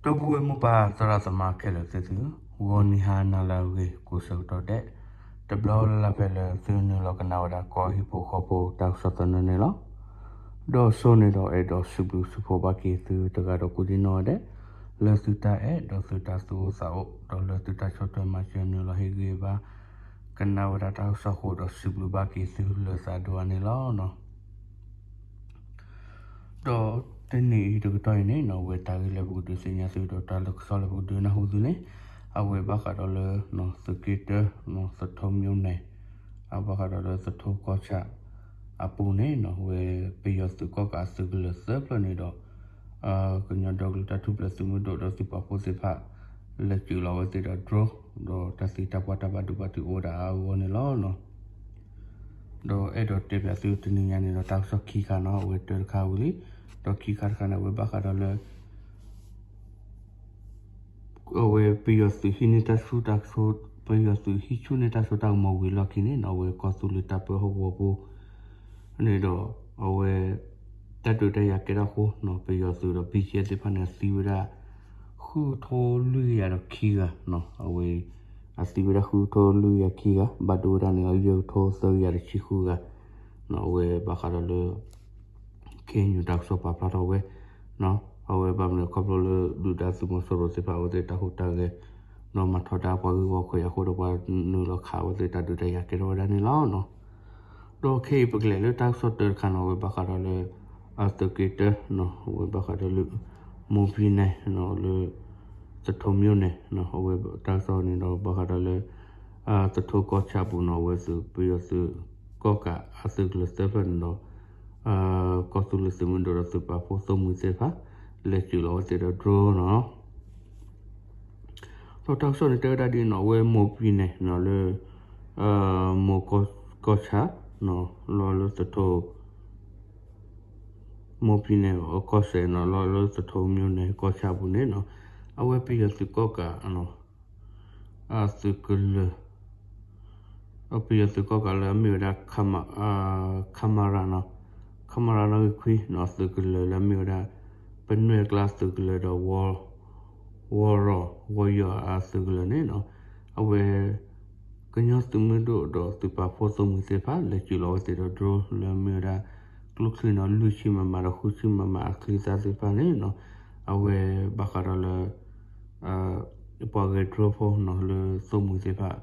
ဒီပုၢ်ဝဲၢ်မိၢ်ပၢ်သရၣ်သမါခဲလၢာ်သ့ၣ်သု, ဂီၤနံၤဟါနၤလၢအဂ့ၤ ကိးဆၢကတီၢ်ဒဲး, တဘျီလၢ်လၢ်ဖဲလၢသုနုာ်လီၤကနၣ်ဝဲဒၣ်ကီၢ်ဟံၣ်ဖိဃီဖိတၢ်ကစီၣ်သနၢၣ်န့ၣ်လီၤ. ဒီးဆိန့ၣ်ဒီးအဲၣ်ဒိးစံးဘျုးစံးဖှိၣ်ဘၣ်က့ၤသုတဂၤဒီးကိးဒံနီၢ်ဂၤဒဲး, လၢသုတၢ်အဲၣ်ဒီးသုတၢ်သူၣ်အိၣ်သးအိၣ် ဒီးလၢသုတၢ်ဆီၣ်ထွဲမၤစၢၤနုာ်လီၤဟ့ၣ်ဂံၢ်ဘါ ကနၣ်ဝဲဒၣ်တၢ်ကစီၣ်အဃိဒီးစံးဘျုးဘၣ်က့ၤသုလၢသးဒိၣ်အါန့ၣ်လီၤ. ဒီးတနံၤအံၤတကတီၢ်အံၤန့ၣ်နီၣ် အဝဲတၢ်ဂ့ၢ်လၢပကဒုးသ့ၣ်ညါသုဒီးတၢ်လၢကစီၣ်လၢပကဒုးနၢ်ဟူသုန့ၣ်, အဝဲဘၣ်ဃးဒီးလၢ သုးက့တၢ သထူမိန့ၣ်, အဘၣ်ဃးဒီးလၢသထူကီၢ်ဆၣ်အပူၤန့ၣ်နီၣ် ဝဲပယီၤသုးကီၣ်ကးအသုးကလၢၤသၢဖျၢၣ်န့ၣ်ဒီး ကညီဒီကလုာ်တၢ်ထူၣ်ဖျဲးသုးမုၢ်ဒိၣ်ဒီးသုးပာ်ဖှိၣ်သ့ၣ်တဖၣ် လဲၤစၢၤလီၤဝဲသ့ၣ်ဒီး drone ဒီးတၢ်သံတၢ်ပှၢ်တၢ်ဘၣ်ဒိဘၣ်ထံးအိၣ်ဝဲဒၣ်အဂီၢ်န့ၣ်လီၤ. ဒီးအဲၣ်ဒိးတဲပၠးသုတနံၤညါန့ၣ်ဒီးတၢ်ကစီၣ်ခံခါနီၣ် အဝဲတၢတခါဝံၤလံ, ဒီးခံခါတခါန့ၣ် အဝဲဘၣ်ဃးဒီးလၢ အဝဲပယီၤသုးဟံးန့ၢ်တၢ်ဆူၣ်တၢ်ဆူၣ်, ပယီၤသုးဟံးဆူၣ်န့ၢ်တၢ်စိတၢ်ကမီၤဝံၤအလီၢ်ခံန့ၣ်နီၣ် အဝဲကီၢ်သူလ့ၤတၢ်ပၢဟီၣ်ကဝီၤပူၤန့ၣ်ဒီး အဝဲ တၢ်ဒုးတၢ်ယၤကဲထီၣ်အဃိနီၣ် ပယီၤသုးဒီး ဘီကၠဲသ့ၣ်တဖၣ်န့ၣ် အသံဝဲဒၣ် ဃုကထိလွံၢ်ကယၤဒီးခံဂၤနီၣ်, အဝဲ အသံဝဲဒၣ်ဃုကထိလွံၢ်ကယၤခံဂၤ, ဘၣ်ဒိဝဲဒၣ်န့ၣ် ယဲၢ်ကထိသၢကယၤဒီးဆံဃုဂၤနီၣ်, အဝဲဘၣ်ဃးဒီးလၢ ခ့ၣ်နူာ်တၢ်ကစီၣ်ပာ်ဖျါထီၣ်ဝဲ အဝဲဘၣ်မနုၤခီဖျိလၢဒုၣ်ဒါသုးမီၤစိရိၤသ့ၣ်တဖၣ်အဝဲသ့ၣ်တၢ်ဟူးတၢ်ဂဲၤ ဒီးမၤထီဒါပှၤဂ့ၢ်ဝီခွဲးယာ်အဃိဒီးပှၤနုာ်လီၤခးအဝဲသ့ၣ်တၢ်ဒုးတၢ်ယၤကဲထီၣ်ဝဲဒၣ်န့ၣ်လီၤ. ဒီးခဲအံၤပကလဲၤလၢတၢ်ကစီၣ်တၢတခါန့ၣ် အဝဲဘၣ်ဃးဒီးလၢ အသုးက့တၢ အဝဲဘၣ်ဃးဒီးလၢ မိၢ်ပံနဲၣ် လၢ သထူမိန့ၣ် အဝဲတၢ်ကစီၣ်န့ၣ်ဒီးဘၣ်ဃးဒီးလၢ သထူကီၢ်ဆၣ်အပူၤနီၣ် အဝဲသုးပယီၤသုးကီၢ်ကးအသုးကလၢၤသၢဖျၢၣ်န့ၣ်ဒီး ကီၢ်သူလ့ၤသုးမုၢ်ဒိၣ်ဒီးသုးပာ်ဖှိၣ်သိၣ်မှံၤသ့ၣ်တဖၣ် လဲၤစၢၤလီၤဝဲသ့ၣ်ဒီး drone နီၣ် ဒီးတၢ်ကစီၣ်န့ၣ်တဲဝဲဒၣ်ဒ်အံၤနီၣ် အဝဲမိၢ်ပံနဲၣ်နီၣ်လၢ မိၢ်ကီၢ်ဆၣ် လီၤလၢသထူ မိၢ်ပံနဲၣ်ကီၢ်စဲၣ်နီၣ် လီၤလၢသထူမိန့ၣ်ကီၢ်ဆၣ်အပူၤန့ၣ်နီၣ် အဝဲပယီၤသုးကီၢ်ကး အသုးကလၢၤ ပယီၤသုးကီၢ်ကးလၢအမ့ၢ်ဝဲဒၣ် ခမရ နီၣ် ခမရ နီၣ်ဂံၢ်ခွံနီၣ် အသုးကလၢၤလၢအမ့ၢ်ဝဲဒၣ် ပနွဲၢ်ကျါသုးကလၢၤဒီး ဝီရီၢ် ဝီယီၢ်အသုးကလၢၤန့ၣ်နီၣ် အဝဲ ကညီသုးမုၢ်ဒိၣ်ဒီးသုးပာ်ဖှိၣ်သိၣ်မှံၤသ့ၣ်တဖၣ် လဲၤစၢၤလီၤဝဲသ့ၣ်ဒီး drone လၢအမ့ၢ်ဝဲဒၣ် ကျိချံနီၣ် လွံၢ်ဆံ MM ဒီး ဃုဆံ MM အချံသၣ်သ့ၣ်တဖၣ်န့ၣ်နီၣ် အဝဲဘၣ်ဃးဒီးလၢ ပှၤဂဲၤ drone ဖိနီၣ် လၢသိၣ်မှံၤသ့ၣ်တဖၣ်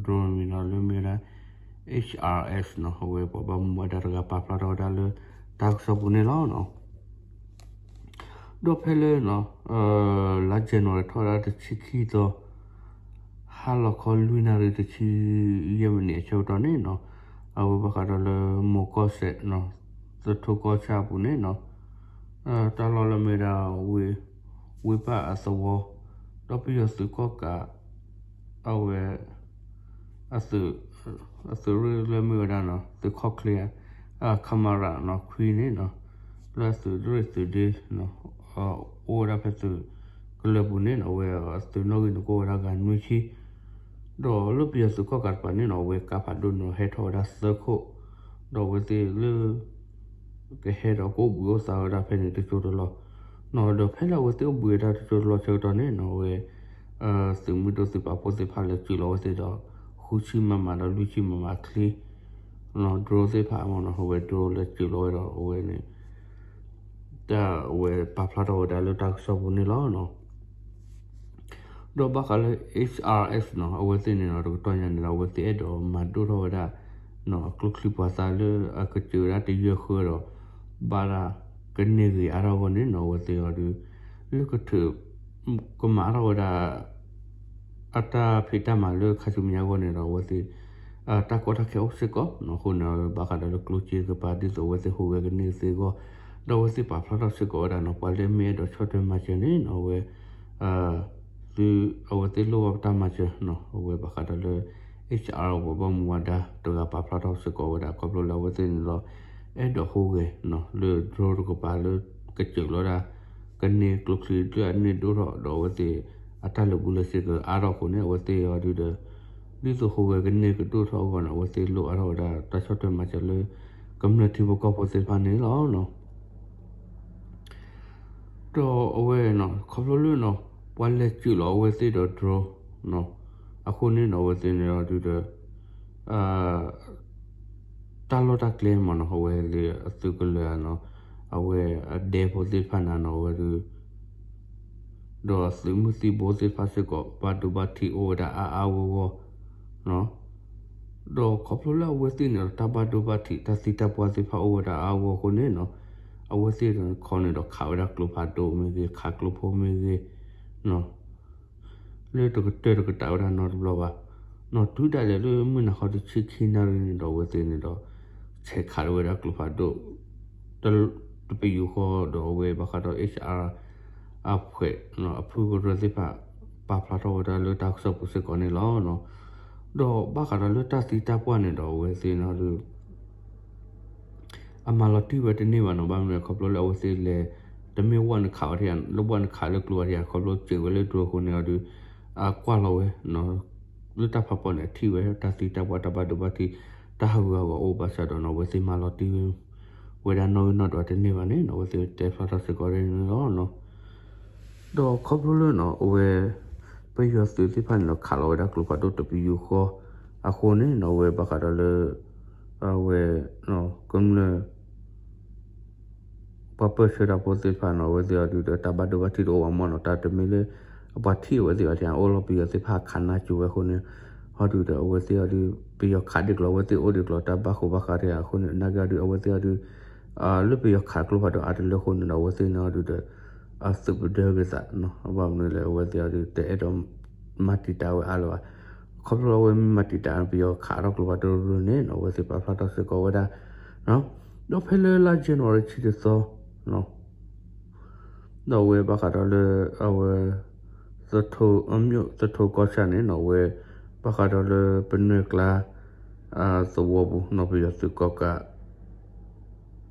drone မံၤနီၣ် လၢမ့ၢ်ဝဲဒၣ် HRS နီၣ် အဝဲပှၤဘၣ်မူဘၣ်ဒါတဂၤပာ်ဖျါထီၣ်ဝဲဒၣ်လၢတၢ်ကစီၣ်ပူၤန့ၣ်လီၤ. ဒီးဖဲလၢ လါ January ထီၣ်ဝဲဒၣ်တဆံခံသီ ဟါလီၤခီလွံၢ်နၣ်ရံၣ်တဆံယဲၢ်မံးနံးအဆၢကတီၢ်န့ၣ်နီၣ် အဝဲဘၣ်ဃးဒီးလၢမိၢ်ကီၢ်စဲၣ် သထူကီၢ်ဆၣ်အပူၤန့ၣ်နီၣ် တၢ်လီၢ်လၢမ့ၢ်ဝဲဒၣ် ဝ့ၢ်ပၢ်အသဝီ ဒီးပယီၤသုးကီၢ်ကး အဝဲ အသုးရ့ၣ်လၢမ့ၢ်ဝဲဒၣ် သုးခီၣ်ချ့ ခမရ နီၣ် ခွံန့ၣ်နီၣ် လၢအသုးရ့ၣ်သုးဒ့ အိၣ်ဝဲဒၣ်ဖဲသုးကလၢၤပူၤန့ၣ်နီၣ် အဝဲအသုးနီၣ်ဂံၢ်န့ၣ်ကအိၣ်ဝဲဒၣ်ဂၤနွံဆံ ဒီးလၢပယီၤသုးကီၢ်ကးတကပၤန့ၣ်နီၣ် အဝဲကါဖးဒိၣ်န့ၣ်ဟဲထီၣ်ဝဲဒၣ်သၢခိၣ် ဒီးအဝဲသ့ၣ်လၢ ကဟဲဒီးကအိၣ်ဘှံးအိၣ်သါဝဲဒၣ်ဖဲန့ၣ်တစိၢ်တလီၢ် ဒီးဖဲလၢအဝဲသ့ၣ်အိၣ်ဘှံးဝဲဒၣ်တစိၢ်တလီၢ်ဆၢကတီၢ်န့ၣ်နီၣ် အဝဲ သုးမုၢ်ဒိၣ်သုးပာ်ဖှိၣ်သ့ၣ်တဖၣ်လဲၤစၢၤလီၤဝဲသ့ၣ်ဒီး ဃုဆံ MM ဒီးလွံၢ်ဆံ MM အချံ drone သ့ၣ်တဖၣ်မ့ၢ်နီၣ် အဝဲ drone လဲၤစၢၤလီၤဝဲဒီးအဝဲန့ၣ် တၢ်အဝဲပာ်ဖျါထီၣ်ဝဲဒၣ်လၢတၢ်ကစီၣ်ပူၤန့ၣ်လီၤ. ဒီးဘၣ်ဃးလၢ HRS နီၣ် အဝဲသ့ၣ်န့ၣ်ဒီးတကတီၢ်ညါန့ၣ်ဒီး အဝဲသ့ၣ်အဲၣ်ဒိးမၤဒိၣ်ထီၣ်ဝဲဒၣ် အကျိချံပှၤသးလၢအကစၢၤဝဲဒၣ်တယၢၢ်ဃၢဒီး ဘၣ်ဒၣ်ကန့ၢ်ဂ့ၤအါထီၣ်အဂီၢ်န့ၣ်နီၣ် အဝဲသ့ၣ်အီၤဒီး လၢကထုး ကမၤအါထီၣ်ဝဲဒၣ် အတၢ်ဖံးတၢ်မၤလၢခါဆူမဲာ်ညါအဂီၢ်န့ၣ်ဒီး အဝဲသ့ၣ် တၢ်ကီတၢ်ခဲအိၣ်စ့ၢ်ကီးနီၣ် အဃိန့ၣ် ဘၣ်ဃးဒီးလၢကျိၣ်စ့တကပၤ ဒ်သိးအဝဲသ့ၣ်ဟူးဂဲၤကန့ၢ်သ့အဂီၢ် ဒီးအဝဲသ့ၣ်ပာ်ဖျါထီၣ်စ့ၢ်ကီးဝဲဒၣ်နီၣ် ပှၤလၢမ့ၢ်အဲၣ်ဒိးဆီၣ်ထွဲမၤစၢၤန့ၣ်နီၣ် အဝဲ သု အဝဲသ့ၣ်လိၣ်ဘၣ်ပတၢ်မၤစၢၤနီၣ် အဝဲဘၣ်ဃးဒီးလၢ HR ပှၤဘၣ်မူဘၣ်ဒါတဂၤပာ်ဖျါထီၣ်စ့ၢ်ကီးဝဲဒၣ် ခီဖျိလၢအဝဲသ့ၣ်န့ၣ်ဒီး အဲၣ်ဒိးဟူးဂဲၤနီၣ် လၢ drone တကပၤလၢ ကစၢၤလီၤဒၣ် ကန့ၢ်ကျိချံလၢအန့ၢ်ဒိၣ်ထီၣ်ဒီးအဝဲသ့ၣ် အတၢ်လၢာ်ဘူၣ်လၢာ်စ့ၤကအါထီၣ်အဃိန့ၣ် အဝဲသ့ၣ်အီၤဒုဒီး ဒ်သိးဟူးဂဲၤကန့ၢ်ကဒိၣ်ထီၣ်အဂီၢ်န့ၣ် အဝဲသ့ၣ်လိၣ်အါထီၣ်ဝဲဒၣ်တၢ်ဆီၣ်ထွဲမၤစၢၤလၢ ကမျၢၢ်ထံဖိကီၢ်ဖိသ့ၣ်တဖၣ်န့ၣ်လီၤ. ဒီးအဝဲ ခီဖျိလၢနီၤ ပှၤလဲၤစၢၤလီၤအဝဲသ့ၣ်ဒီး drone နီၤ, အဃိန့ၣ်နီၤ အဝဲသ့ၣ်န့ၣ်ဒီးဒုးဒီး တၢ်လီၢ်တၢ်ကျဲမ့ၢ်နီၤ အဝဲလၢအသုးကလၢၤနီၤ, အဝဲအဒဲဖိသ့ၣ်တဖၣ်န့ၣ်နီၤ အဝဲဒုး ဒီးအသုးမုၢ်သံၣ်ဘိသ့ၣ်တဖၣ်စ့ၢ်ကီး ဘၣ်ဒိဘၣ်ထံးအိၣ်ဝဲဒၣ်အါအါဂီၢ်ဂီၢ်နီၤ, ဒီးခီဖျိလၢအဝဲသ့ၣ်န့ၣ်ဒီး တၢ်ဘၣ်ဒိဘၣ်ထံး တၢ်သံတၢ်ပှၢ်သ့ၣ်တဖၣ်အိၣ်ဝဲဒၣ်အါအါဂီၢ်ဂီၢ်အဃိန့ၣ်နီၤ, အဝဲသ့ၣ်တခီန့ၣ်ဒီးခးဝဲဒၣ်ကျိဖးဒိၣ်မ့ၢ်ဂ့ၤ ခးကျိဖိမ့ၢ်ဂ့ၤနီၤ လၢတကတၢၢ်တကတၢၢ်ဝဲဒၣ်နီတဘျီဘၣ်နီၤ, တုၤဒၣ်လဲာ်လၢမုၢ်နၤခီတဆံခံနၣ်ရံၣ်န့ၣ်ဒီး အဝဲသ့ၣ်န့ၣ်ဒီး ဆဲးခးလီၤဝဲဒၣ်ကျိဖးဒိၣ် တပယူာ်ဃီဒီး အဝဲဘၣ်ဃးဒီး H R အဖှဲး အဖုကရၢသ့ၣ်တဖၣ် ပာ်ဖျါထီၣ်ဝဲဒၣ်လၢတၢ်ကစီၣ်ပူၤစ့ၢ်ကီးန့ၣ်လီၤ. ဒီးဘၣ်ဃးဒီးလၢတၢ်သံတၢ်ပှၢ်န့ၣ်ဒီး အဝဲသ့ၣ်န့ၣ်ဒီး အမၤလီၤတံၢ်ဝဲတန့ၢ်ဘၣ်နီၤ, ဘၣ်မနုၤလဲၣ် ခီဖျိလၢအဝဲသ့ၣ်လဲၤ တမ့ၢ်ဝဲနခးဝဲဒၣ် လၢဝဲနခးလၢကျိဝဲဒၣ် ခီဖျိစၢၤဝဲလၢ drone အဃိန့ၣ်ဒီး အကွၢ်လီၤဝဲ လၢတၢ်ဖးဖီန့ၣ် အထံၣ်ဝဲတၢ်သံတၢ်ပှၢ် တၢ်ဘၣ်ဒိဘၣ်ထံး တၢ်ဟးဂူာ်ဟးဂီၤအိၣ်ဘၣ်ဆၣ်ဒီးနီၤ အဝဲသ့ၣ်မၤလီၤတံၢ်ဝဲဒၣ်နီၣ်ဂံၢ်နီၣ်ဒွးတန့ၢ်ဘၣ်န့ၣ်နီၤ အဝဲသ့ၣ်တဲဖျါထီၣ်စ့ၢ်ကီးန့ၣ်လီၤ. ဒီးခီဖျိလၢနီၤ အဝဲ ပယီၤသုးသ့ၣ်တဖၣ်န့ၣ်ဒီး ခးလီၤဝဲဒၣ်ကျိဖးဒိၣ်တပယူာ်ဃီ အဃိန့ၣ်နီၤ အဝဲဘၣ်ဃးဒီးလၢ အဝဲ ကမျၢၢ် ပှၤပၢၢ်ဆၢတၢ်ဖိသ့ၣ်တဖၣ်နီၤ အဝဲသ့ၣ်အီၤဒုးဒီး တၢ်ဘၣ်ဒိဘၣ်ထံးတအိၣ်ဘၣ်မ့ၢ်နီၤ, တၢ်တမ့ၢ်လၢ အပှၤထံၣ်အဝဲသ့ၣ်ဘၣ်ထံၣ် အိၣ်လီၤပယီၤသ့ၣ်တဖၣ်ခးနါစိၤဝဲအဃိန့ၣ် ဟီဒုးဒီး အဝဲသ့ၣ်အီၤဒုး ပယီၤခးဒံးကျိၤ အဝဲသ့ၣ်အိၣ်ဒံးကျိၤ တၢ်ဘၣ်ဃိဘၣ်ဃးတခါအဃိန့ၣ် နာ်က့အီၤဒုး အဝဲသ့ၣ်အီၤဒုး လၢပယီၤခးကျိဖးဒိၣ်အါတလၢအဃိန့ၣ်ဒီး အဝဲသ့ၣ်န့ၣ်အီၤဒုးဒီး အသုးပဒၢက့ၤသးနီၤ, ဘၣ်မနုၤလဲၣ် အဝဲသ့ၣ်အီၤဒုး တအဲၣ်ဒိးမၤတံာ်တာ်ဝဲအါလၢၤဘၣ်. ခီဖျိလၢအဝဲမ့ၢ်မၤတံာ်တာ် ပယီၤခးထီၣ်ကျိဖးဒိၣ်န့ၣ်နီၤ အဝဲသ့ၣ်ပာ်ဖျါထီၣ်စ့ၢ်ကီးဝဲဒၣ် ဒီးဖဲလၢလါ January တဆံတသီ ဒီးအဝဲဘၣ်ဃးဒီးလၢ အဝဲ သထိ အမ့ၢ်သထိကီၢ်ဆၣ်န့ၣ်နီၤ အဝဲ ဘၣ်ဃးဒီးလၢပနွဲၢ်ကျါ သဝီပူၤနီၤ ပယီၤသုးကီၣ်ကး အကလၢၤတ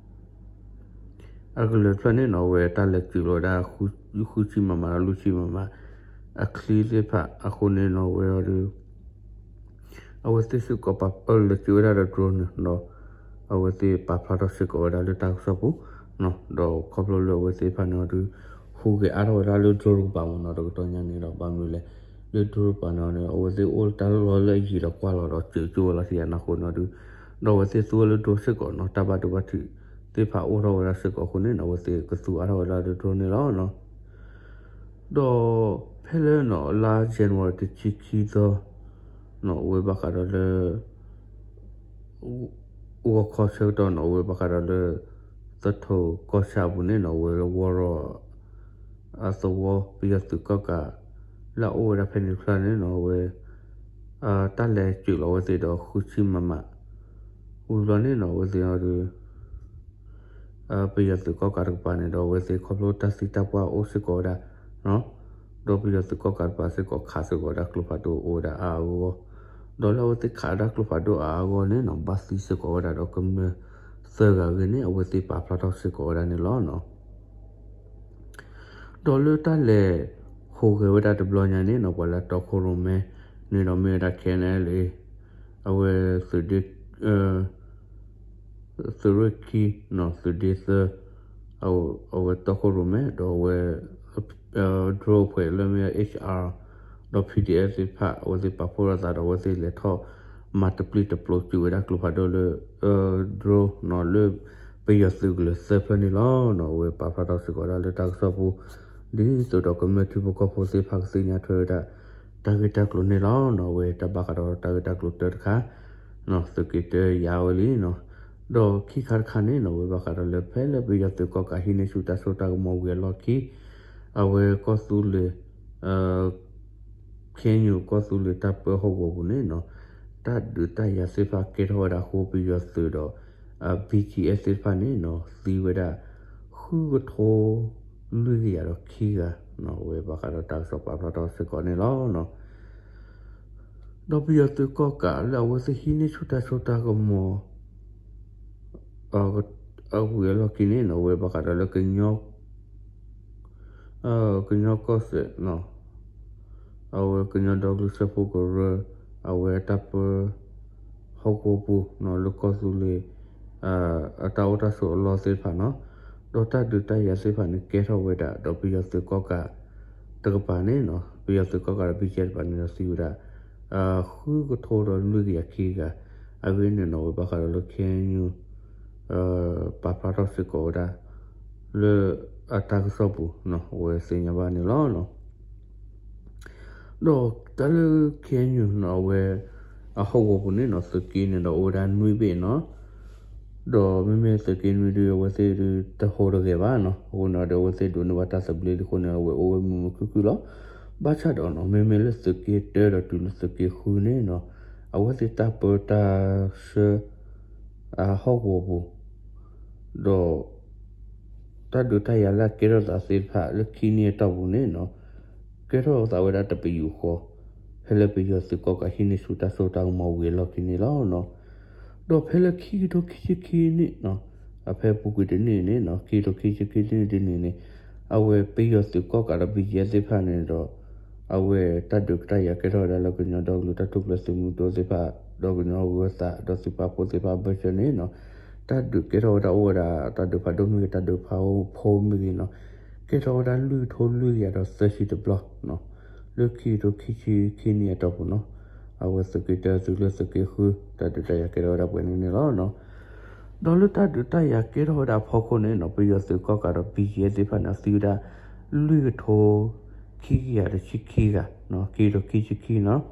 ဖျၢၣ်န့ၣ်နီၤ အဝဲတၢ်လဲၤစၢၤလီၤဝဲဒၣ် ဃုဆံမမ ဒီးလွံၢ်ဆံမမ အချံသ့ၣ်တဖၣ်အဃိန့ၣ်နီၤ အဝဲအီၤဒုး အဝဲသ့ၣ်စ့ၢ်ကီးပာ်လဲၤစၢၤဝဲဒၣ်ဒီး drone န့ၣ်ဒီး အဝဲသ့ၣ်ပာ်ဖျါထီၣ်စ့ၢ်ကီးဝဲဒၣ်လၢတၢ်ကစီၣ်ပူၤ ဒီးခီဖျိလၢအဝဲသ့ၣ်တဖၣ်န့ၣ်အီၤဒုး ဟူးဂဲၤအါထီၣ်ဝဲဒၣ်လၢ drone တကပၤမ့ၢ်နီၤ တကတီၢ်ညါန့ၣ်ဒီး ဘၣ်မနုၤလဲၣ် လၢ drone တကပၤန့ၣ်အီၤန့ၣ် အဝဲသ့ၣ်အိၣ်တၢ်လီၢ်လၢအယံၤဒီးကွၢ်လီၤဒီးစၢၤကၠိဝဲလီၤတံၢ်အနၢ်ဃိန့ၣ်အီၤဒုး ဒီးအဝဲသ့ၣ်သူဝဲလၢ drone စ့ၢ်ကီးနီၤ တၢ်ဘၣ်ဒိဘၣ်ထံးသ့ၣ်တဖၣ်အိၣ်ထီၣ်ဝဲဒၣ်စ့ၢ်ကီးအဃိန့ၣ်နီၤ အဝဲသ့ၣ်ကသူအါထီၣ်ဝဲဒၣ်လၢ drone န့ၣ်လီၤ. ဒီးဖဲလၢနီၤ လါ January တဆံခံသီ နီၤ အဝဲဘၣ်ဃးဒီးလၢ ဂီၤခီဆၢကတီၢ်နီၤ အဝဲဘၣ်ဃးဒီးလၢ သထိကီၢ်ဆၣ်အပူၤန့ၣ်နီၤ အဝဲလၢဝီရီ အသဝီပယီၤသုးကီၣ်ကး လၢအအိၣ်ဝဲဒၣ်ဖဲန့ၣ်တဖျၢၣ်န့ၣ်နီၤ အဝဲ တၢ်လဲၤစၢၤလီၤအဝဲသ့ၣ်ဒီးဃုဆံမမ ဝံၤဘျီန့ၣ်နီၤ အဝဲသ့ၣ်အီၤဒုး ပယီၤသုးကီၣ်ကးတကပၤန့ၣ်ဒီး အဝဲသ့ၣ်ခီဖျိတၢ်သံတၢ်ပှၢ်အိၣ်စ့ၢ်ကီးဝဲဒၣ် ဒီးပယီၤသုးကီၣ်ကးတကပၤစ့ၢ်ကီးခးစ့ၢ်ကီးဝဲဒၣ်ကျိဖးဒိၣ်အိၣ်ဝဲဒၣ်အါအါဂီၢ်ဂီၢ်, ဒီးလၢအဝဲသ့ၣ်ခးဝဲဒၣ်ကျိဖးဒိၣ်အါအါဂီၢ်န့ၣ်နီၤ ဘၣ်သံစ့ၢ်ကီးဝဲဒၣ်ဒီးကမျၢၢ်သၢဂၤအဂ့ၢ်န့ၣ် အဝဲသ့ၣ်ပာ်ဖျါထီၣ်စ့ၢ်ကီးဝဲဒၣ်န့ၣ်လီၤ. ဒီးလၢတၢ်လဲၤဟူးဂဲၤဝဲဒၣ်တဘျီညါန့ၣ်နီၤ ပှၤလၢတီခိၣ်ရိၣ်မဲန့ၣ်ဒီးမ့ၢ်ဝဲဒၣ် K N L A အဝဲသုးဒ့ သုးရ့ၣ်ခံနီၤ သုးဒ့သၢ အဝဲတီခိၣ်ရိၣ်မဲ ဒီးအဝဲ drone ဖှဲးလၢမ့ၢ် H R ဒီး P D F သ့ၣ်တဖၣ် အဝဲသ့ၣ်ပာ်ဖှိၣ်ထီၣ်သးဒီး အဝဲသ့ၣ်လဲၤထီၣ်မၤတပျံၤတပျိၤစၢၤဝဲဒၣ်ကျိဖးဒိၣ်လၢ drone နီၤ လၢပယီၤသုးကလၢၤသၢဖျၢၣ်န့ၣ်လီၤ. အဝဲပာ်ဖျါထီၣ်စ့ၢ်ကီးဝဲဒၣ်လၢတၢ်ကစီၣ်ပူၤ ဒ်သိးဒီးကမျၢၢ်ထံဖိကီၢ်ဖိသ့ၣ်တဖၣ်ကသ့ၣ်ညါထွဲဝဲဒၣ် တၢ်ဂ့ၢ်တၢ်ကျိၤန့ၣ်လီၤ. အဝဲတၢ်ဘၣ်ဃးဒီးတၢ်ဂ့ၢ်တၢ်ကျိၤတၢတခါ သုးက့ၤတဲယၤဝဲလံနီၤ. ဒီးခံခါတခါန့ၣ်နီၤ အဝဲဘၣ်ဃးဒီးလၢဖဲလၢပယီၤသုးကီၣ်ကးဟံးန့ၢ်ဆူၣ်တၢ်စိတၢ်ကမီၤဝံၤအလီၢ်ခံ အဝဲကီၢ်သူလ့ၤ K N U ကီၢ်သူလ့ၤတၢ်ပၢဟီၣ်ကဝီၤပူၤန့ၣ်နီၤ တၢ်ဒုးတၢ်ယၤသ့ၣ်တဖၣ်ကဲထီၣ်ဝဲဒၣ်အဃိ ပယီၤသုးဒီး B G F သ့ၣ်တဖၣ်န့ၣ်နီၤ သံဝဲဒၣ် ဃုကထိလွံၢ်ကယၤဒီးခံဂၤနီၤ အဝဲဘၣ်ဃးဒီးတၢ်ကစီၣ်ပာ်ဖျါထီၣ်စ့ၢ်ကီးန့ၣ်လီၤ. ဒီးပယီၤသုးကီၣ်ကးလၢအဝဲသ့ၣ်ဟံးန့ၢ်ဆူၣ်တၢ်စိတၢ်ကမီၤ အဝံၤအလီၢ်ခံန့ၣ်နီၤ အဝဲဘၣ်ဃးဒီးလၢ ကညီကီၢ်စဲၣ်နီၤ အဝဲကညီဒီကလုာ်စၢဖှိၣ်ကရၢ အဝဲတၢ်ပၢ ဟီၣ်ကဝီၤပူၤနီၤ လၢကီၢ်သူလ့ၤ အတၢ်အိၣ်တၢ်ဆိးအလီၢ်သ့ၣ်တဖၣ်နီၤ ဒီးတၢ်ဒုးတၢ်ယၤသ့ၣ်တဖၣ်န့ၣ် ကဲထီၣ်ဝဲဒၣ် ဒီးပယီၤသုးကီၣ်ကးတကပၤန့ၣ်နီၤ, ပယီၤသုးကီၣ်ကးဒီး ဘံၣ်ကဲ တကပၤန့ၣ်ဒီးသံဝဲဒၣ် ဃုကထိဒီးလွံၢ်ကယၤခံဂၤ, အဂ့ၢ်န့ၣ်နီၤ အဝဲဘၣ်ဃးဒီးလၢ ခ့ၣ်အဲၣ်ယူၣ် ပာ်ဖျါထီၣ်စ့ၢ်ကီးဝဲဒၣ် လၢအတၢ်ကစီၣ်ပူၤနီၤ အဝဲသ့ၣ်ညါဘၣ်န့ၣ်လီၤ. ဒီးတၢ်လၢ ခ့ၣ်အဲၣ်ယူၣ်နီၤ အဝဲ အဟီၣ်ကဝီၤပူၤန့ၣ်နီၤ သုးက့န့ၣ်ဒီးအိၣ်ဝဲဒၣ်နွံဘ့ၣ်နီၤ, ဒီးမ့မ့ၢ်သုးက့နွံဒု အဝဲသ့ၣ်ဒုတဟူးတဂဲၤဘၣ်နီၤ, အဃိန့ၣ်ဒီးအဝဲသ့ၣ်ဒိးန့ၢ်ဘၣ်တၢ်သဘျ့အဃိန့ၣ် အဝဲအိၣ်ဝဲမုာ်မုာ်ခုၣ်ခုၣ်လီၤ. ဘၣ်ဆၣ်ဒီးနီၤ မ့မ့ၢ်လၢသုးက့တၢဒီးတုၤလၢသုးက့ဃုန့ၣ်နီၤ အဝဲသ့ၣ်တၢ်ပၢတၢ်ဆှၢ အဟီၣ်ကဝီၤပူၤ ဒီး တၢ်ဒုးတၢ်ယၤလၢအကဲထီၣ်သးသ့ၣ်တဖၣ်လၢခံနံၣ်အတီၢ်ပူၤန့ၣ်နီၤ, ကဲထီၣ်သးဝဲဒၣ်တပယူာ်ဃီ, ဖဲလၢပယီၤသုးကီၣ်ကးဟံးန့ၢ်ဆူၣ်တၢ်စိတၢ်ကမီၤဝံၤအလီၢ်ခံန့ၣ်လီၤ. ဒီးဖဲလၢခံကထိခံဆံခံနံၣ်နီၤ, အဖဲအပူၤကွံာ်တနံၣ်န့ၣ်နီၤ ခံကထိခံဆံခံနံၣ်တနံၣ်န့ၣ် အဝဲပယီၤသုးကီၣ်ကးဒီး ဘံၣ်ကဲ သ့ၣ်တဖၣ်န့ၣ်ဒီး အဝဲတၢ်ဒုးတၢ်ယၤကဲထီၣ်ဝဲဒၣ်လၢကညီဒီကလုာ်တၢ်ထူၣ်ဖျဲးသုးမုၢ်ဒိၣ်သ့ၣ်တဖၣ် ဒီးကညီဂၢၤသး ဒီးသုးပာ်ဖှိၣ်သ့ၣ်တဖၣ်အဘၢၣ်စၢၤန့ၣ်နီၤ, တၢ်ဒုးကဲထီၣ်ဝဲဒၣ်အိၣ်ဝဲဒၣ် တၢ်ဒုးဖးဒိၣ်မ့ၢ်ဂ့ၤ တၢ်ဒုးဖးဒိၣ်ဖိမ့ၢ်ဂ့ၤနီၤ, ကဲထီၣ်ဝဲဒၣ်လွံၢ်ကထိလွံၢ်ကယၤဒီးသၢဆံတဘျီနီၤ, လၢခံကထိခံဆံခံနံၣ်အတီၢ်ပူၤနီၤ, အဝဲသုးက့တၢတုၤလၢသုးက့ဃု တၢ်ဒုးတၢ်ယၤကဲထီၣ်ဝဲဒၣ်ပှဲၤန့ၣ်န့ၣ်လီၤ. ဒီးလၢတၢ်ဒုးတၢ်ယၤကဲထီၣ်ဝဲဒၣ်အဖီခိၣ်န့ၣ်နီၤ ပယီၤသုးကီၣ်ကးဒီး ဘံၣ်ကဲ သ့ၣ်တဖၣ်န့ၣ် သံဝဲဒၣ် လွံၢ်ကထိ ခံကယၤတဆံခံဂၤ, ခံကထိခံဆံခံနီၤ, ဒီးဘၣ်ဒိဝဲဒၣ်သၢကထိခံကယၤဃုဆံဒီးဃိးဂၤ, အဂ့ၢ်န့ၣ်နီၤ ပာ်ဖျါထီၣ်စ့ၢ်ကီးဝဲဒၣ်န့ၣ်လီၤ. ဒီးပယီၤသုးကီၣ်ကးတကပၤန့ၣ်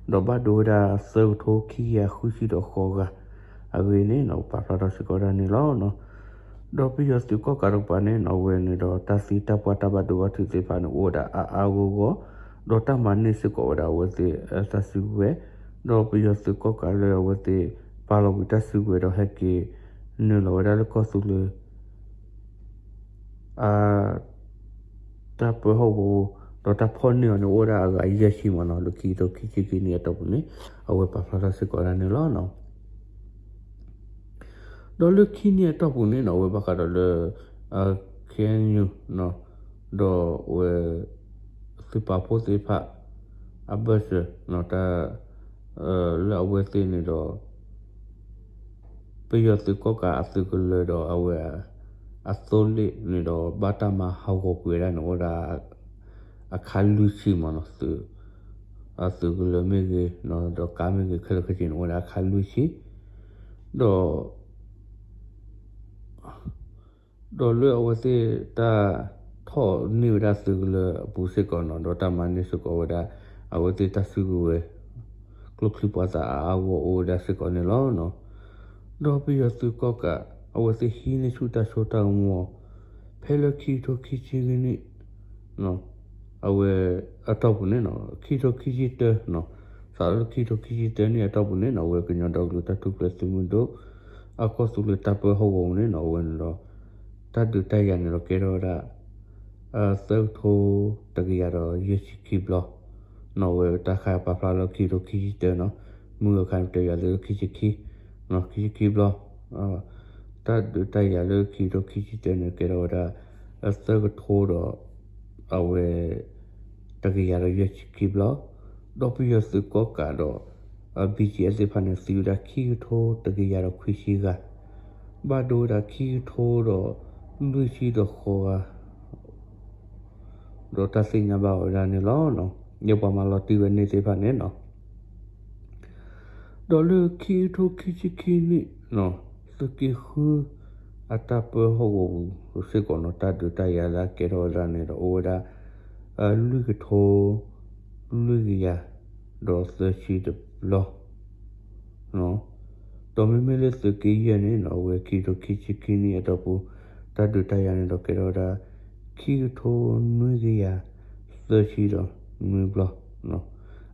နီၤ အဝဲန့ၣ်ဒီးတၢ်သံတၢ်ပှၢ်တၢ်ဘၣ်ဒိဘၣ်ထံးသ့ၣ်တဖၣ်န့ၣ် အိၣ်ဝဲဒၣ်အါအါဂီၢ်ဂီၢ်, ဒီးတၢ်မၤန့ၢ်စ့ၢ်ကီးဝဲဒၣ်အဝဲသ့ၣ်တၢ်စုကဝဲၤ, ဒီးပယီၤသုးကီၣ်ကးလၢအဝဲသ့ၣ်ပာ်လီၤကွံာ်တၢ်စုကဝဲၤဒီးဟဲက့ၤနုာ်လီၤဝဲဒၣ်လၢကီၢ်သူလ့ၤ အ တၢ်ပၢဟီၣ်ကဝီၤ ဒီးတၢ်ဖီၣ်န့ၢ်အီၤန့ၣ် အိၣ်ဝဲဒၣ်အဂၤယဲၢ်ဆံမးနီၤ လၢခံကထိခံဆံခံနံၣ်အတီၢ်ပူၤန့ၣ် အဝဲပာ်ဖျါထီၣ်စ့ၢ်ကီးဒၣ်န့ၣ်လီၤ. ဒီးလၢခံနံၣ်အတီၢ်ပူၤန့ၣ်နီၤ အဝဲဘၣ်ဃးဒီးလၢ ခ့ၣ်အဲၣ်ယူၣ် ဒီးအဝဲ သုးပာ်ဖှိၣ်သ့ၣ်တဖၣ် အဘၢၣ်စၢၤ တၢ် လၢအဝဲသ့ၣ်န့ၣ်ဒီး ပယီၤသုးကီၣ်ကးအသုးကလၢၤဒီးအဝဲ အသိလ့ၣ်န့ၣ်ဒီး ဘၣ်တၢ်မၤဟးဂီၤကွံာ်ဝဲဒၣ်န့ၣ် အိၣ်ဝဲဒၣ် အခါလွံၢ်ဆံမးနီၤ သုး အသုးကလၢၤမ့ၢ်ဂ့ၤ ဒီးကါမ့ၢ်ဂ့ၤ ခဲလၢာ်ခဲဆ့န့ၣ် အိၣ်ဝဲဒၣ်အခါလွံၢ်ဆံ ဒီး ဒီးလၢအဝဲသ့ၣ်တၢ်ထီၣ်န့ၢ်ဝဲဒၣ်သုးကလၢၤအပူၤစ့ၢ်ကီးနီၤ ဒီးတၢ်မၤန့ၢ်စ့ၢ်ကီးဝဲဒၣ် အဝဲသ့ၣ်တၢ်စုကဝဲၤ ကျိချံမျိာ်သၣ်အါအါဂီၢ်ဂီၢ်အိၣ်ဝဲဒၣ်စ့ၢ်ကီးန့ၣ်လီၤ. ဒီးပယီၤသုးကီၣ်ကး အဝဲသ့ၣ်ဟံးန့ၢ်ဆူၣ်တၢ်စိတၢ်ကမီၤ ဖဲလၢခံကထိခံဆံနံၣ် အဝဲအတီၢ်ပူၤန့ၣ်နီၤ ခံကထိခံဆံတၢနီၤ စးလၢခံကထိခံဆံတၢနံၣ်အတီၢ်ပူၤန့ၣ်နီၤ အဝဲကညီဒီကလုာ်တၢ်ထူၣ်ဖျဲးသုးမုၢ်ဒိၣ် အကီၢ်သူလ့ၤတၢ်ပၢဟီၣ်ကဝီၤပူၤန့ၣ်နီၤ အဝဲန့ၣ်ဒီး တၢ်ဒုးတၢ်ယၤန့ၣ်ဒီးကဲထီၣ်ဝဲဒၣ် သၢကထိတကယၤဒီးယဲၢ်ဆံခံဘျီ နီၤ အဝဲတၢ်ခါပာ်ဖျါလၢခံကထိခံဆံတၢနီၤ မုၢ်ဂၢၢ်ခါန့ၣ် ပတဲယၤလၢခံဆံခံ ခံဆံခံဘျီ တၢ်ဒုးတၢ်ယၤလၢခံကထိခံဆံတၢန့ၣ် ကဲထီၣ်ဝဲဒၣ် သၢကထိဒီး အဝဲ တကယၤဒီးယဲၢ်ဆံခံဘျီ ဒီးပယီၤသုးကီၣ်ကးဒီး ဘံၣ်ကၠံအဲၣ်သ့ၣ်တဖၣ်န့ၣ် သံဝဲဒၣ်ခံကထိတကယၤဒီးခွံဆံဂၤ ဘၣ်ဒိဝဲဒၣ်ခံကထိဒီးလွံၢ်ဆံဒီးဃိးဂၤ ဒီးတၢ်သ့ၣ်ညါဘၣ်ဝဲဒၣ်န့ၣ်လီၤ. ယဲပှၤမၤလီၤတံၢ်ဝဲန့ၣ်သ့ၣ်တဖၣ်န့ၣ်နီၤ ဒီးလၢခံကထိခံဆံခံနံၣ်နီၤ သုးက့ဃု အတၢ်ပၢဟီၣ်ကဝီၤပူၤစ့ၢ်ကီးနီၤ တၢ်ဒုးတၢ်ယၤလၢအကဲထီၣ်ဝဲဒၣ်န့ၣ်ဒီးအိၣ်ဝဲဒၣ် လွံၢ်ကထိ လွံၢ်ကယၤ ဒီးသၢဆံတဘျီ ဒီးမ့မ့ၢ်လၢသုးက့ယဲၢ်န့ၣ်နီၤ အဝဲခံကထိခံဆံခံနံၣ်အတီၢ်ပူၤ တၢ်ဒုးတၢ်ယၤန့ၣ်ဒီးကဲထီၣ်ဝဲဒၣ် ခံကထိနွံကယၤ သၢဆံဒီးနွံဘျီ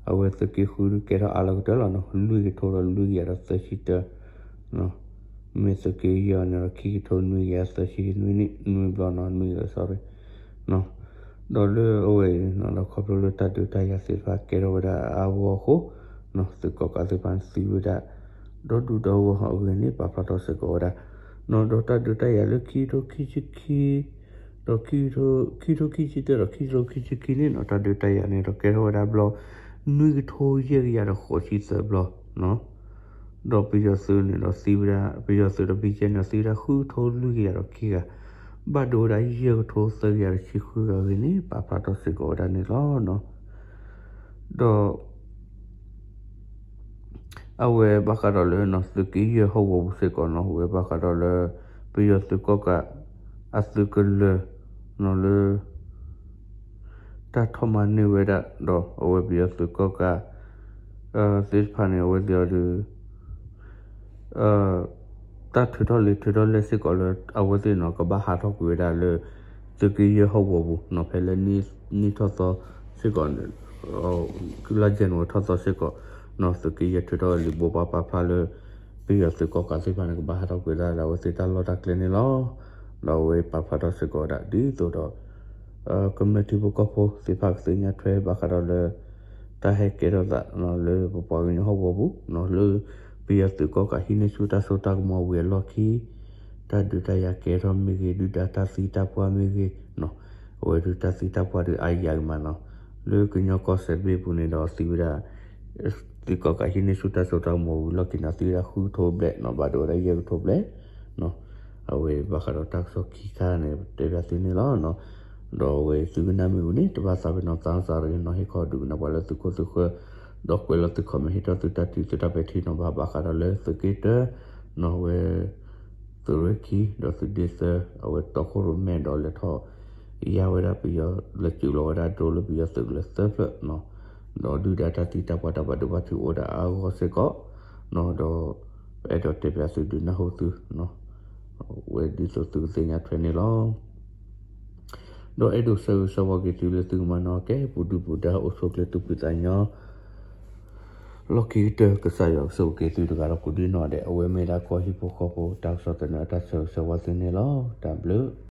အဝဲသုးက့ဃုကဲထီၣ်အါလီၤကတၢၢ်လီၤနီၤ လွံၢ်ကထိဒီးလွံၢ်ကယၤဒီးသၢဆံတၢ မ့ၢ်သုးက့ယဲၢ်အီၤန့ၣ်ဒီး ခံကထိနွံကယၤသၢဆံနွံနံၣ် နွံဘျီနီၤ နွံကယၤ sorry ဒီးလၢအဝဲအံၤနီၤ ဒီးခီဖျိလၢတၢ်ဒုးတၢ်ယၤသ့ၣ်တဖၣ်ကဲထီၣ်ဝဲဒၣ်အါဂီၢ်အဃိ သုးကီၣ်ကးသ့ၣ်တဖၣ်န့ၣ်သံဝဲဒၣ် ဒီဒူၣ်ဒီဂီၢ်အဂ့ၢ်န့ၣ် ပာ်ဖျါထီၣ်စ့ၢ်ကီးဝဲဒၣ် နီၤ ဒီးတၢ်ဒုးတၢ်ယၤလၢခံကထိခံဆံခံ ဒီးခံကထိခံဆံတၢဒီးခံကထိခံဆံခံန့ၣ်နီၤ တၢ်ဒုးတၢ်ယၤန့ၣ်ဒီးကဲထီၣ်ဝဲဒၣ်ဘျီ နွံကထိယဲၢ်ကယၤဒီးဃိးဆံသၢဘျီ ဒီးပယီၤသုးန့ၣ်ဒီးသံဝဲဒၣ် ပယီၤသုးဒီး ဘံၣ်ကၠဲ န့ၣ်ဒီးသံဝဲဒၣ် ဃုကထိလွံၢ်ကယၤဒီးခံဂၤ ဘၣ်ဒိဝဲဒၣ်ယဲၢ်ကထိသၢကယၤတဆံဃုဂၤအဂ့ၢ်န့ၣ် ပာ်ဖျါထီၣ်စ့ၢ်ကီးဝဲဒၣ်န့ၣ်လီၤ. ဒီး အဝဲဘၣ်ဃးဒီးလၢ သုးက့ယဲၢ်ဟီၣ်ကဝီၤပူၤစ့ၢ်ကီးနီၤ အဝဲဘၣ်ဃးဒီးလၢ ပယီၤသုးကီၣ်ကး အသုးကလၢၤ နီၤလၢ တၢ်ထီၣ်မၤန့ၢ်ဝဲဒၣ် ဒီးအဝဲပယီၤသုးကီၣ်ကး သ့ၣ်တဖၣ်န့ၣ် အဝဲသ့ၣ်အီၤဒီး တၢ်ထုးထီၣ်လံာ်ထုးထီၣ်လဲၢ်စ့ၢ်ကီးလၢ အဝဲသ့ၣ်နီၤ ကဘၣ်ဟးထီၣ်ကွံာ်ဝဲဒၣ်လၢ သုးက့ယဲၢ်ဟီၣ်ကဝီၤပူၤနီၤ ဖဲလၢနံၣ်ထီၣ်သီစ့ၢ်ကီး လါယနူၤအါရံၤထီၣ်သီစ့ၢ်ကီးနီၤ သုးက့ယဲၢ်ထုးထီၣ်လံာ်ဘိးဘၣ်ပာ်ဖျါလၢ ပယီၤသုးကီၣ်ကးသ့ၣ်တဖၣ်န့ၣ် ကဘၣ်ဟးထီၣ်ကွံာ်ဝဲဒၣ်လၢအဝဲသ့ၣ်တၢ်လီၢ်တၢ်ကျဲန့ၣ်လီၤ. ဒီးအဝဲပာ်ဖျါထီၣ်စ့ၢ်ကီးဝဲဒၣ်ဒ်သိးဒီး ကမျၢၢ်ထံဖိကီၢ်ဖိသ့ၣ်တဖၣ်ကသ့ၣ်ညါထွဲဘၣ်ဃးဒီးလၢ တၢ်ဟဲကဲထီၣ်သးလၢပပှၤကညီဟီၣ်ကဝီၤပူၤ လၢပယီၤသုးကီၣ်ကးဟံးန့ၢ်ဆူၣ်တၢ်စိတၢ်ကမီၤဝံၤအလီၢ်ခံ တၢ်ဒုးတၢ်ယၤကဲထီၣ်မ့ၢ်ဂ့ၤ ဒုၣ်ဒါတၢ်သံတၢ်ပှၢ်မ့ၢ်ဂ့ၤ အဝဲဒုးတၢ်သံတၢ်ပှၢ်ဒုးအါယၤဂ့ၤမးနီၤ လၢကညီကီၢ်စဲၣ်တဘ့ၣ်ပူၤန့ၣ်ဒီးသံဝဲဒၣ် သုးကီၣ်ကးဟံးန့ၢ်ဆူၣ်တၢ်စိတၢ်ကမီၤဝံၤလီၢ်ခံန့ၣ် သံဝဲဒၣ်ဃုကထိဘျဲၣ်နီၤ ဘၣ်ဒိဝဲဒၣ်ယဲၢ်ကထိဘျဲၣ် အဝဲဘၣ်ဃးဒီးတၢ်ကစီၣ်ခံခါန့ၣ် တဲဘၣ်သုန့ၣ်လီၤ. ဒီးအဝဲသုကနၣ်မ့ၢ်ဝံၤန့ၣ် တဘၣ်သးပ့ၤနီၣ် သးစၢ်ရ့နီၤ ဟ့ၣ်ခီဒုးကနၣ်ပှၤလၢသုခိၣ်သုဃၢၤ ဒီးကွဲးလီၤသု comment ဟ့ၣ်ထီၣ်သုတၢ်ထံၣ်သုတၢ်ပဲာ်ထံနီၤ ဘၣ်ဘၣ်ဃးဒီးလၢသုးက့တၢနီၤ အဝဲ သုးရ့ၣ်ခံ ဒီးသုးဒ့သၢ အဝဲတီခိၣ်ရိၣ်မဲဒီးလဲၤထီၣ် ယါဝဲဒၣ်ပယီၤ လဲၤစုးလီၤဝဲဒၣ် drone လၢပယီၤသုးကလၢၤသၢဖျၢၣ်နီၤ ဒီးဒုၣ်ဒါတၢ်သံတၢ်ပှၢ်တၢ်ဘၣ်ဒိဘၣ်ထံးအိၣ်ဝဲဒၣ်အါဂီၢ်စ့ၢ်ကီးနီၤ ဒီး ပအဲၣ်ဒိးတဲပၠးသုဒုးနၢ်ဟူသုနီၤ ဝဲဒ်သိးသုကသ့ၣ်ညါထွဲန့ၣ်လီၤ. ဒီးအဲၣ်ဒိးဆၢဂ့ၤဆၢဝါက့ၤသုလၢသုကမၤနၢၤကဲ ပူၤဒုၣ်ပူၤဒါအိၣ်ဆူၣ်အိၣ်ချ့သူၣ်ဖှံသးညီ လီၢ်ခံကတၢၢ် ကစၢ်ယွၤကဆိၣ်ဂ့ၤက့ၤသုတဂၤဒီးကိးဒံနီၢ်ဒဲး အဝဲမ့ၢ်ဒၣ်ကီၢ်ဟံၣ်ဖိဃီဖိတၢ်ကစီၣ်သန့အတၢ်ဆၢဂ့ၤဆၢဝါသုန့ၣ်လီၤ. တၢ်ဘျုး